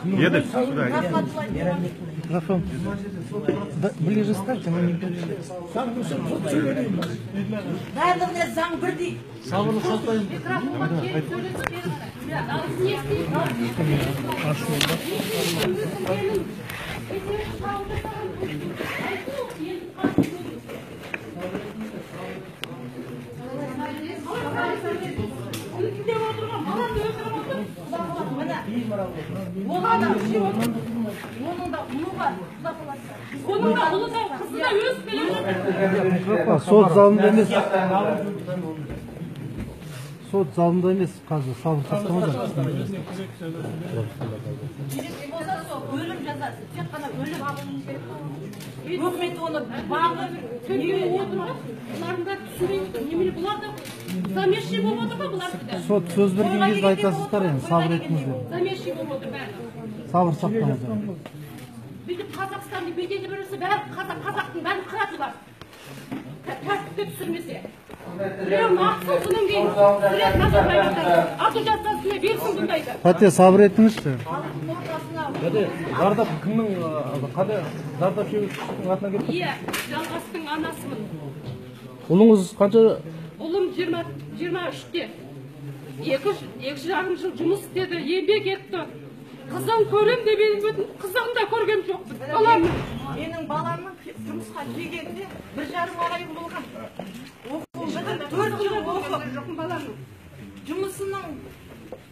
Едет сюда. Микрофон. Да, ближе ставьте, но не ближе. Барлығына заң бірдей. Сабырлы сақтайын. Микрофонға келіп сөйлесіп беріңіз. Дауысын естиік. Оның да ұлы бар, Құда қаласа. Оның да ұлы да, қызы да өсіп келе жатыр. Сот залында емес. Сот залында емес, қазір сабыр сақтаңыздар. Керек болса сол өлім жазасы, тек қана өлім алуымыз керек. Өкімет оны бағып, Түнде отыр ғой. Бұлардың да түсінбей отыр. Немене бұлар да замешчик болып отыр ғой бұлар да. Сот сөз берген кезде айтасыздар енді, сабыр етіңіздер. Замешчик болып отыр бәрі. Сабыр сақтаңыздар. Бүйтіп Қазақстанды беделі берсе, бәрі қазақ, қазақтың бәрін қырады бұлар. Тәртіпке түсірмесе. Біреуін атсын, содан кейін түсіреді Назарбаевтан. Ату жазасына берсін бұндайды. Тәте, сабыр етіңізші. Халықтың ортасына Тәте, зардап кімнің, қандай зардап шегушінің атына кетті? Иә, Жалғастың анасымын. Ұлыңыз қанша? Ұлым 23-те. 2,5 жыл жұмыс істеді, еңбек етті. Қызын көрем деп едім, қызын да көргем жоқпын. Баламның. Менің баламның жұмысқа келгенінде 1,5 ай болған. Оқу бітіріп 4 жыл оқып, баламның. Жұмысының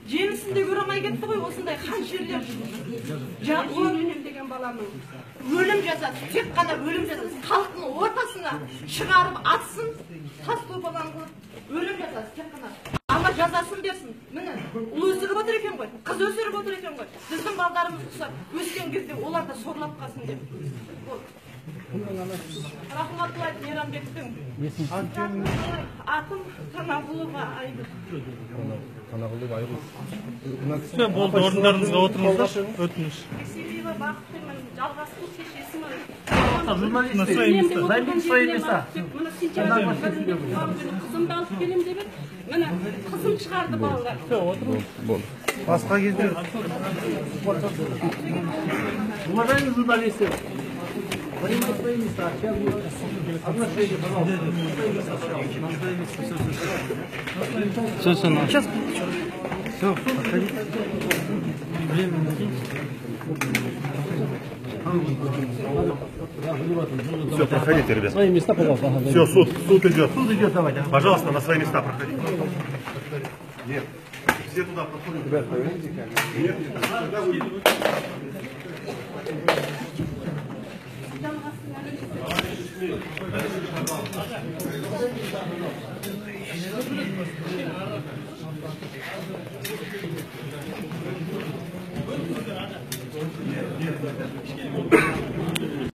жемісін де көре алмай кетті ғой осындай қаншерлер. Өлім деген баламның. Өлім жазасы, тек қана өлім жазасы. Халықтың ортасына шығарып атсын, тас топалаң қылып, өлім жазасы тек қана. Алла жазасын берсін. Міне, ұл өсіріп отыр екен ғой, қыз өсіріп отыр екен ғой. Біздің балдарымыз ұқсап өскен кезде олар да сорлап қалсын деп. Рахматулла Мейрамбектің атым Танағұлова Айгүл. Танағұлова Айгүл. Все, болды, орындарыңызға отырыңыздар. Өтініш. Бексебиева Бақытымын, Жалғастың шешесімін. На свои места. Займите свои места. Міне сентябрьдің бірінде туған күні қызымды алып келем деп еді. Міне қызым шығарды балалар. Все, отырыңыз. Басқа кезде Уважаемые журналисты, занимайте свои места. Сейчас будет оглашение, пожалуйста. На свои места. Все, все, сейчас. Все, проходите. Время накиньте. Все, проходите, ребят. Свои места, пожалуйста. Ага, все, суд идет. Суд идет, давайте. Пожалуйста, на свои места проходите. Нет, все туда проходят. Ребят, поверните камеру. Нет, нет, тогда вы... Нет, нет, нет.